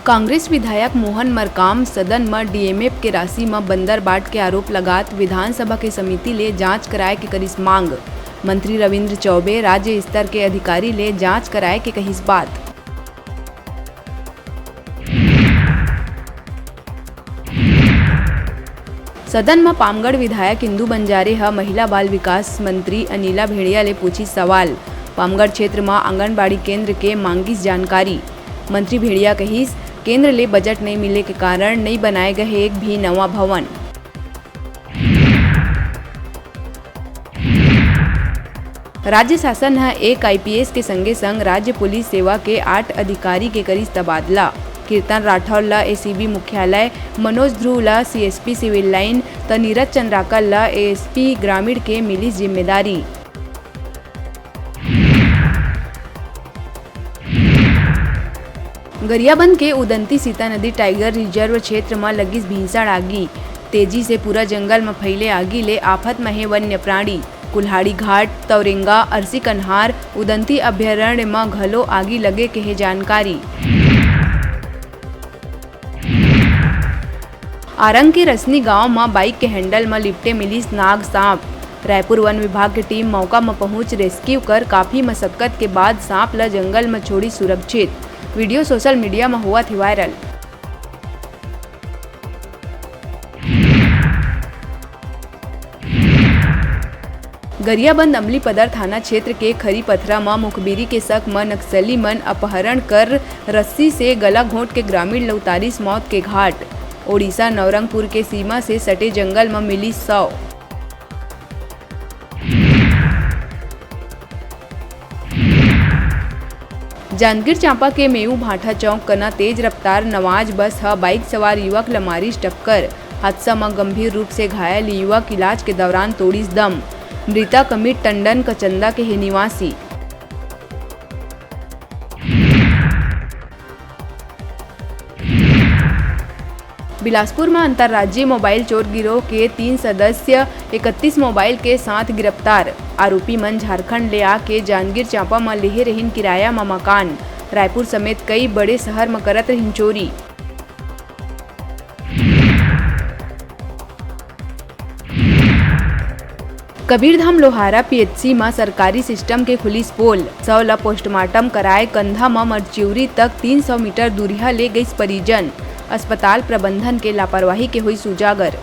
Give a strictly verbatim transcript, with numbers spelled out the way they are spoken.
कांग्रेस विधायक मोहन मरकाम सदन म डीएमएफ के राशि म बंदर बाट के आरोप लगात विधानसभा के समिति ले जांच कराए के करिस मांग। मंत्री रविंद्र चौबे राज्य स्तर के अधिकारी ले जांच कराए के कहिस बात। सदन म पामगढ़ विधायक इंदू बंजारे ह महिला बाल विकास मंत्री अनिला भेड़िया ले पूछिस सवाल। पामगढ़ क्षेत्र म आंगनबाड़ी केंद्र के मांगिस जानकारी। मंत्री भेड़िया कहिस, केंद्र ले बजट नइ मिले के कारण नइ बनाए गए हे एक भी नवा भवन। राज्य शासन ह एक आईपीएस के संगे संग राज्य पुलिस सेवा के आठ अधिकारी के करिस तबादला। कीर्तन राठौर ल एसीबी मुख्यालय, मनोज ध्रुव ल सीएसपी सिविल लाइन, त नीरज चंद्राकर ल एएसपी ग्रामीण के मिलिस जिम्मेदारी। गरियाबंद के उदंती सीता नदी टाइगर रिजर्व क्षेत्र म लगिस भीषण आगी। तेजी से पूरा जंगल म फैले आगी ले आफत म हे वन्य प्राणी। कुल्हाड़ी घाट, तौरेंगा, अरसी कन्हार, उदंती अभयारण्य म घलो आगी लगे के हे जानकारी। आरंग के रसनी गांव म बाइक के हैंडल म लिपटे मिलिस नाग सांप। रायपुर वन विभाग के टीम मौका म पहुंच रेस्क्यू कर काफी मशक्कत के बाद सांप ल जंगल म छोड़ी सुरक्षित। वीडियो सोशल मीडिया म होवत हे वायरल। गरियाबंद अमलीपदर थाना क्षेत्र के खरी पथरा म मुखबिरी के शक म नक्सली मन अपहरण कर रस्सी से गला घोंट के ग्रामीण ल उतारिस मौत के घाट। ओडिशा नवरंगपुर के सीमा से सटे जंगल म मिलिस शव। जांजगीर चांपा के मेऊ भाठा चौक कना तेज रफ्तार नवाज बस ह बाइक सवार युवक ल मारिस टक्कर। हादसा म गंभीर रूप से घायल युवक इलाज के दौरान तोड़िस दम। मृतक अमित टंडन कचंदा के हे निवासी। बिलासपुर म अंतर्राज्यीय मोबाइल चोर गिरोह के तीन सदस्य इकतीस मोबाइल के साथ गिरफ्तार। आरोपी मन झारखंड ले आके जांजगीर चांपा म लेहे रहिन किराया म मकान। रायपुर समेत कई बड़े शहर म करत रहिन चोरी। कबीरधाम लोहारा पीएचसी म सरकारी सिस्टम के खुलिस पोल, शव ल पोस्टमार्टम कराए कंधा म मरचिउरी तक तीन सौ मीटर दूरिहा ले गइस परिजन। अस्पताल प्रबंधन के लापरवाही के होइस उजागर।